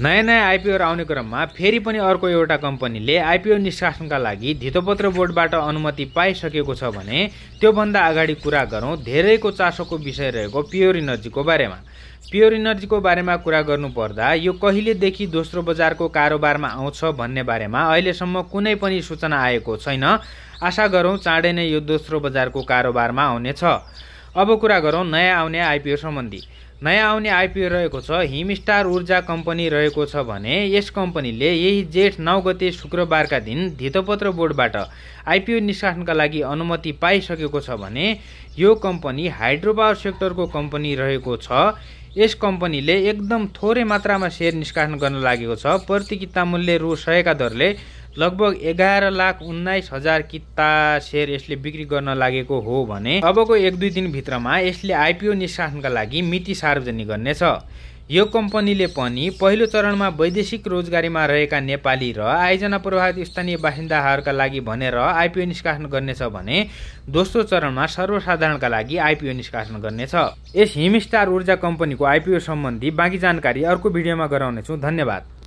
नयाँ आइपिओ आउने क्रममा फेरि पनि अर्को एउटा कम्पनीले आइपिओ निष्कासनका लागि धितोपत्र बोर्डबाट अनुमति पाइसकेको छ भने त्योभन्दा अगाडि कुरा गरौँ धेरैको चासोको विषय रहेको प्योर इनर्जीको बारेमा। प्योर इनर्जीको बारेमा कुरा गर्नुपर्दा यो कहिलेदेखि दोस्रो बजारको कारोबारमा आउँछ भन्ने बारेमा अहिलेसम्म कुनै पनि सूचना आएको छैन। आशा गरौँ चाँडै नै यो दोस्रो बजारको कारोबारमा आउनेछ। अब कुरा गरौँ नयाँ आउने आइपिओ सम्बन्धी। नयाँ आउने आइपिओ रहेको छ हिमस्टार ऊर्जा कम्पनी रहेको छ भने यस कम्पनीले यही जेठ 9 गते शुक्रबारका दिन धितोपत्र बोर्डबाट आइपिओ निष्कासनका लागि अनुमति पाइसकेको छ भने यो कम्पनी हाइड्रो पावर सेक्टरको कम्पनी रहेको छ। यस कम्पनीले एकदम थोरै मात्रामा सेयर निष्कासन गर्न लागेको छ। प्रति किता मूल्य रु 100 का दरले लगभग 11,19,000 किता सेयर यसले बिक्री गर्न लागेको हो भने अबको 1-2 दिनभित्रमा यसले आइपिओ निष्कासनका लागि मिति सार्वजनिक गर्नेछ। यो कम्पनीले पनि पहिलो चरणमा वैदेशिक रोजगारीमा रहेका नेपाली र आयोजना प्रभावित स्थानीय बासिन्दाहरूका लागि भनेर आइपिओ निष्कासन गर्नेछ भने दोस्रो चरणमा सर्वसाधारणका लागि आइपिओ निष्कासन गर्नेछ। यस हिमस्टार ऊर्जा कम्पनीको आइपिओ सम्बन्धी बाँकी जानकारी अर्को भिडियोमा गराउनेछु। धन्यवाद।